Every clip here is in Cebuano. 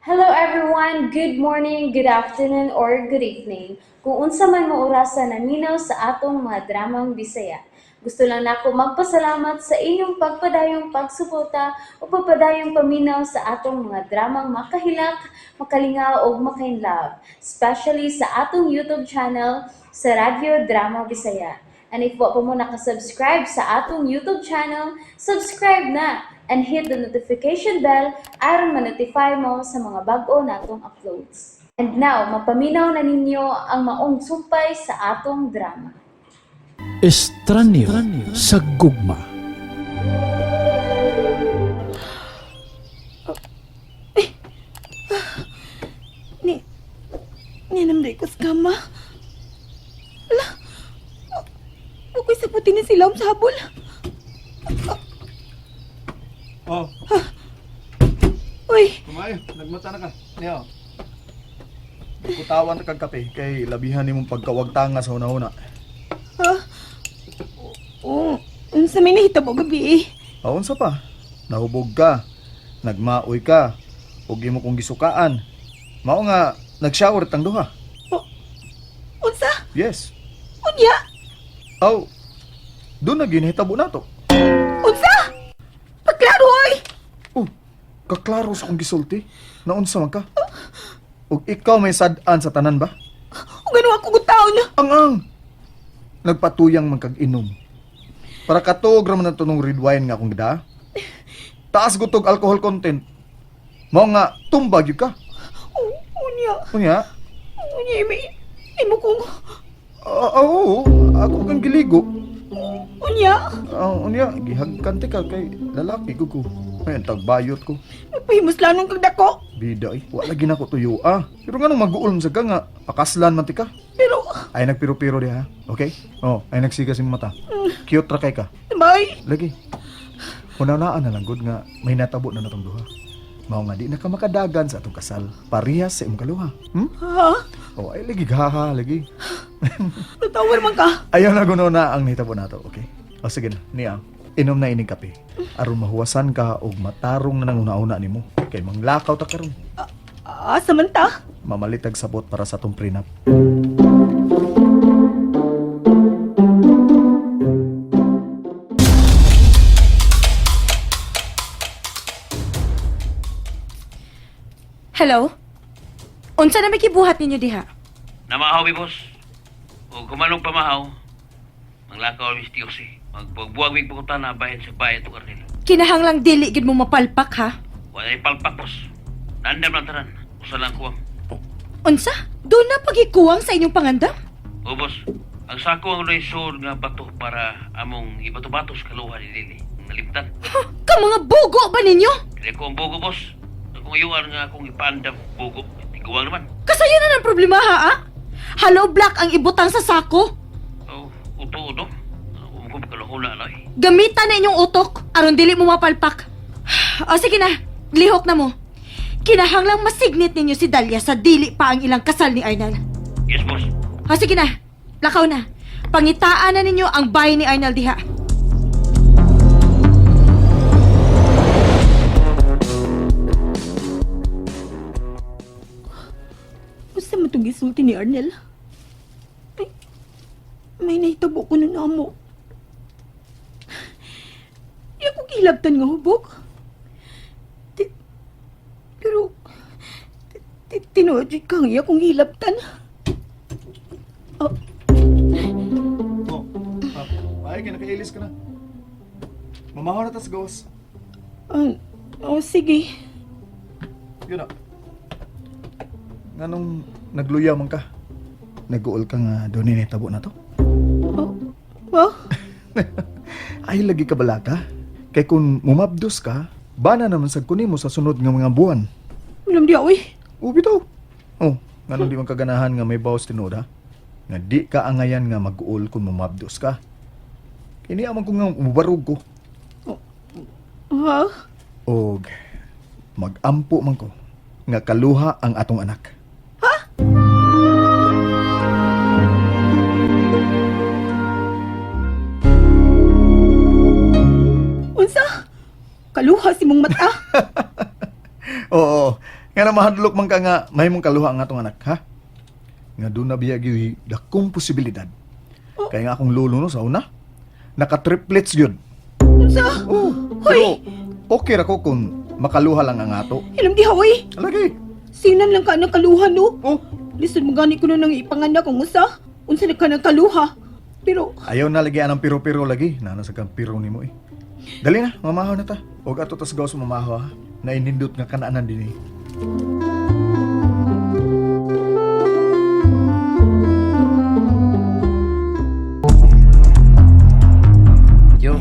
Hello everyone! Good morning, good afternoon, or good evening. Kung unsa man mo orasa naminaw sa atong mga dramang Bisaya. Gusto lang nako magpasalamat sa inyong pagpadayong pagsuporta o pagpadayong paminaw sa atong mga dramang makahilak, makalingaw ug makainlove, especially sa atong YouTube channel sa Radyo Drama Bisaya. And if wa pa mo nakasubscribe sa atong YouTube channel, subscribe na and hit the notification bell aron ma-notify mo sa mga bag-o natong uploads. And now, mapaminaw na ninyo ang maong sumpay sa atong drama. Estranyo sa gugma. Ni, ni ko sa kama. Ala, ako'y saputin ni sila sa habol. Oh, Uy, kumayo, nagmata na ka. Niyo. Kutawan ta kag kape kay labihan nimong pagkawagtanga sa una-una. ha? Oh, unsa may nahitabo gabi eh. Aon sa pa? Nahubog ka, nagmaoy ka, ug imo kong gisukaan. Mao nga nag-shower tang duha. Unsa? Yes. Unya? Aw. Doon na ginhitabo nato. Unsa? Pagklaro oy! Oh, kaklaro sa akong gisulti. Naunsa man ka? Ug ikaw may sad-an sa tanan ba? Ug ano ako gutaon? Ang ang. Nagpatuyang man kag inom. Para katog ra man ang tunong red wine nga akong gida. Taas gutog alcohol content. Mao nga tumbag yun ka. Oh, unya. Unya? Unya imo imo kong Oo, ako kang giligo. Unya. Unya, gihagkan ka kay lalaki ko ko. Ay, ang tagbayot ko. Nagpahimos lang kag dako. Bida eh, wala gina ko tuyo ah. Pero nga nung mag-uulm sa ka nga, pakaslan man ti ka. Pero Ay nagpiro-piro diha, okay? Oh, ay nagsigas imong mata. Cute ra kay ka. Bay, Lagi. Unanaan na lang gud nga may natabo na natong duha. Mao nga di na ka makadagan sa atong kasal. Parehas sa imong kaluha. Ha? Oh, ay lagi gaha, lagi. Natawar man ka. Ayaw na guno na ang nahitabo nato, okay? O sige na, niya. Inom na ining kape. Aron mahuwasan ka og matarong na nang una-una nimo. Kay manglakaw ta karon. Ah, samanta. Mamalitag sabot para sa atong prenup. Hello? Unsa na may kibuhat ninyo diha? Namahaw, mi, boss. O kumanong pamahaw, manglakaw mi si Jose. Magbuwag mig pagkutana bahin sa bayan to Arnel. Kinahanglang dili gid mo mapalpak ha. Wala palpak, boss. Nandam lang tanan. Usa lang kuwang. Unsa? Doon na pagikuwang sa inyong pangandam? O, boss, ang sako ang naisod nga bato para among ibato-bato sa kaluha ni Lili. Nalimtan. Huh, ka mga bugo ba ninyo? Dili ko ang bugo, boss. Kung iyuan nga akong ipaandam bugo, tiguang naman. Kasayo na ng problema ha? Ah? Hollow block ang ibutang sa sako. O, uto-uto. Kung kaluhula na eh. Gamitan na inyong utok aron dili mo mapalpak. O sige na, lihok na mo. Kinahanglang masignit ninyo si Dalia sa dili pa ang ilang kasal ni Arnel. Yes, boss. O sige na, lakaw na. Pangitaan na ninyo ang bahay ni Arnel diha. Basta matong gisulti ni Arnel. Ay, may nahitabo ko nun amo. Di ako gihilabtan nga hubog. Ti, pero, tinuod jud kang iya kong gihilabtan. Oh, Oh, ah, ay kay nakailis ka na. Mamahaw na tas gawas. ah, oh, sige. Yun na. Nganong nagluya man ka? Nag-uol ka nga doon ni tabo na to? Oh, well, Ay lagi ka balaka. Kay kung mumabdos ka, bana naman sa kunin mo sa sunod nga mga buwan. ulam di oy. Ubi to. Oh, nganong di man kaganahan nga may bawas tinuod ha? Nga di ka angayan nga mag-uol kung mumabdos ka. Kini amang ko nga mubarog ko. Ha? Og magampo man ko nga kaluha ang atong anak. Unsa? Kaluha si mong mata. Oo, Nga na mahadlok man ka nga mahimong kaluha ang atong anak, ha? Nga doon na biya gyud dakong posibilidad. Kaya nga akong lolo no sa una, naka-triplets gyud. Unsa? Oh, pero okay ra ko kung makaluha lang ang ato. Ilam di oy. Lagi. Sinan lang ka ng kaluha no. Oh, Lisod mo gani ko na nang ipanganak kung usa. Unsa na ka ng kaluha. Pero ayaw na lagi anang piro-piro lagi. Nana sa kang piro nimo eh. Dali na, mamahaw na ta. Huwag ato tas gawas mamahaw ha. Nainindot nga kanaanan din eh. Yo,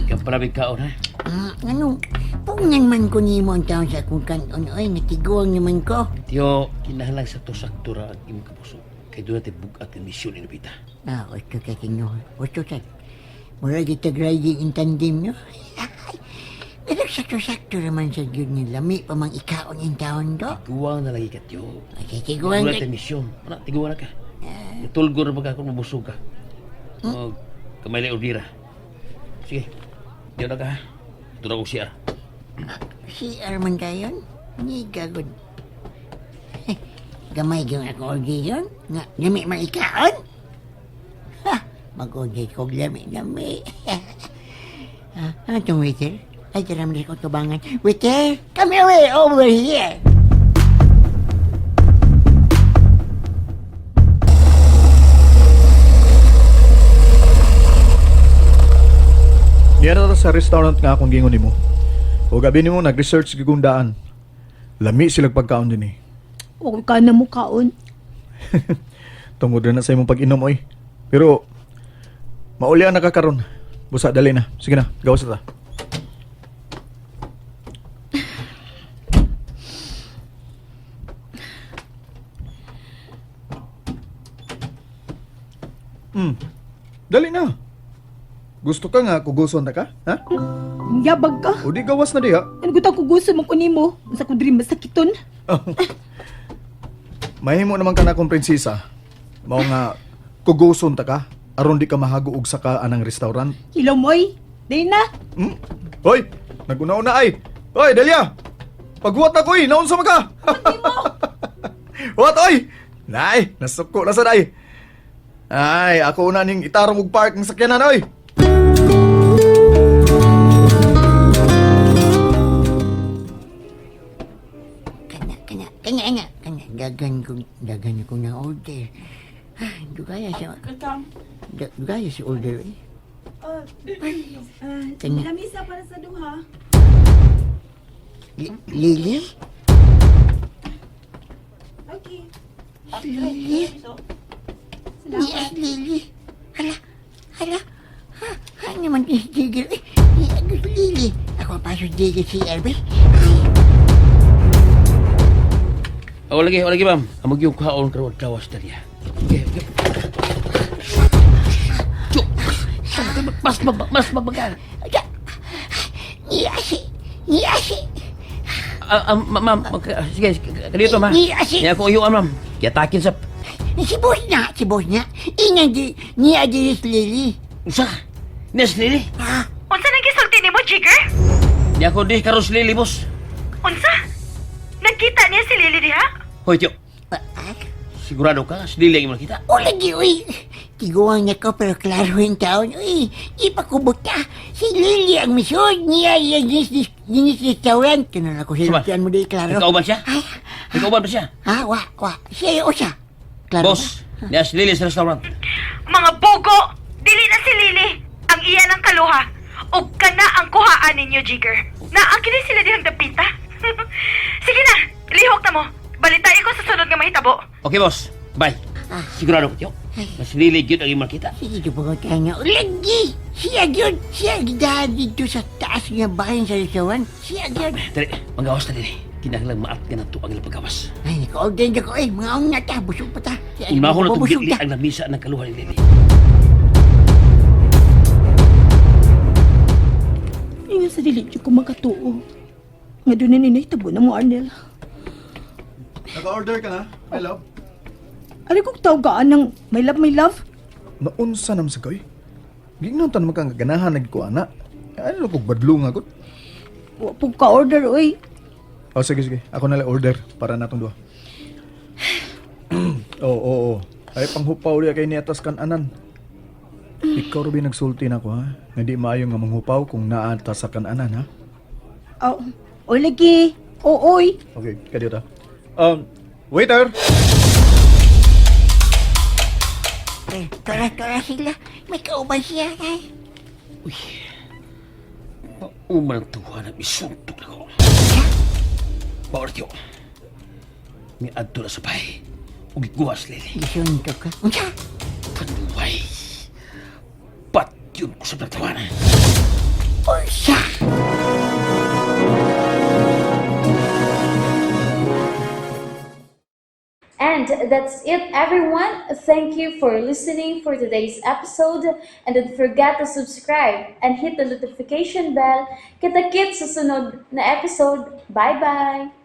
ikaw pala may kaon ha. Ano? Pugnan man ko nimo ang taon sa akong kanon oy, natiguang naman ko. Tiyo, kinahanglan sa to sakto ra ang imong kapuso. Kay doon natin bugat ang misyon ni Nabita. Ah, osto kay Kinyo. Osto sad. Mura kita riding in tandem no. Pero sakto-sakto naman sa gyud ni lami pa mang ikaon in taon do. Tiguang na lagi ka, Tiyo. Okay, tiguang Wala ka. tayo misyon. Ano, tiguang na ka. Tulgo na baga kung mabusog ka. O, kamay lang ordira. Sige, diyo na ka ha. Ito na kong CR. Si Arman kayon? Ni gagod. Gamay gyud ako order yun. Nga, lami man ikaon. Ha, mag-order ko lami lami. Ah, ano itong waiter? Ay, tara mo ko tubangan. Waiter, come away over here. Niya na ta sa restaurant nga akong gingon nimo. O gabi nimo nag-research gyud kong daan. Lami sila pagkaon din eh. okay ka na mo kaon. Tungod na sa imong pag-inom oy. Pero mauli ang nakakaron. Busa dali na. Sige na, gawas na ta. Dali na. Gusto ka nga kuguson ta ka? Ha? Yabag ka. O di gawas na diha. Ano gutang kuguso mo ko nimo? Unsa ko diri masakiton? Mahimo naman ka na akong prinsesa. Mao nga kuguson ta ka aron di ka mahago og saka anang restaurant. Hilaw mo oy. Dili na. Hoy, naguna-una ay. Hoy, Delia. Paghuwat ako eh, naunsa man ka? Huwat oy. Nay, nasuko na sa day. Ay, ako una ning itarong og park ng sakyanan oy. Kana, kana, kana, kana, kana. Dagan ko, dagan ko na order. Ah, dugaya sa... Dugaya sa order eh. Kana. Lamisa para sa duha. Lily? Okay. Lily? Ni Lily. Hala, hala. Ha, ha naman si Jigger. Eh, ni Agus Lily. Ako pa si Jigger si Elvis. O, lagi, o lagi, ma'am. Amog yung kaon karon gawas dali ha. Okay, okay. Tiyo, mas mas mabagal. Ni Asi. Ni Asi. Ah, ah, ma'am, sige, kadito, ma. Ni Asi. Niya ako uyuan, ma'am. Yatakin sa... Si boss na, si boss na. Ina di, ni Adiris Lily. Usa! Nes Lily! Ha? Unsa nang gisulti nimo, Jigger? Niya ako di karos Lily, boss. Unsa? Nagkita niya si Lily diha? Hoy, Tiyo. Ah, ah. Sigurado ka, si Lily ang imong nakita. O lagi, uy. Tiguang na ko pero klaro yung taon. Uy, ipakubot ka. Si Lily ang misod niya yung dinis restaurant. Kinan ako Suma. silutian mo di, klaro. Nagkauban siya? Ay, Nagkauban ba siya? ha, wa, wa. Siya yung usa. Klaro Boss, niya si Lily sa restaurant. Mga bugo! Dili na si Lily! Ang iya lang kaluha. Ug kana ang kuhaan ninyo, Jigger. Naa kini sila dihang dapita. Sige na, lihok na mo. Balitain ko sa sunod nga mahitabo. Okay, boss. Bye. Sigurado ko, Tiyo. Na si Lily gyud ang imong nakita. Sige, tupagot tayo nga. Lagi! Siya yun! Siya gidahan dito sa taas nga bahay sa restaurant. Siya yun! Dali, manggawas na din. Kinahanglan maat ka na to ang ilang paggawas. Ay, naka-order na ko eh. Mga ong ta. Busog pa ta. Siya, Unahon na itong busog gitli ta. ang lamisa ng kaluhan ni Lily. Inga sa dili jud ko makatuo. Nga doon na ninay tabo na mo Arnel. Naka-order ka na, my love. Ari kog tawgaan ng my love, my love. Naunsa nam sa koy? Gingnon tan man kang ganahan nag ko ana. Ano kog badlong agad? Wa pug ka order oy. Oh, sige, sige. Ako na lang order para natong duha. Oo, oo, oo. Ay, panghupaw diya kay niatas kananan. Ikaw, Ruby, nagsulti na ko, ha? Nga di maayo nga manghupaw kung naata sa kananan, ha? Oh, o lagi. Oo, oy. Okay, kadiyo ta. Waiter! Eh, tora, tora sila. May kauban siya ay. Uy. Mauman ang tuwa na isuntok na ko. Baortyo. May adto na sa bahay. Ug iguwas, Lily. Gisuntok ka. Unsa? Panuway. Patyon ko sa nagtawanan. Unsa? And that's it, everyone. Thank you for listening for today's episode. And don't forget to subscribe and hit the notification bell. Kita-kits sa sunod na episode. Bye-bye!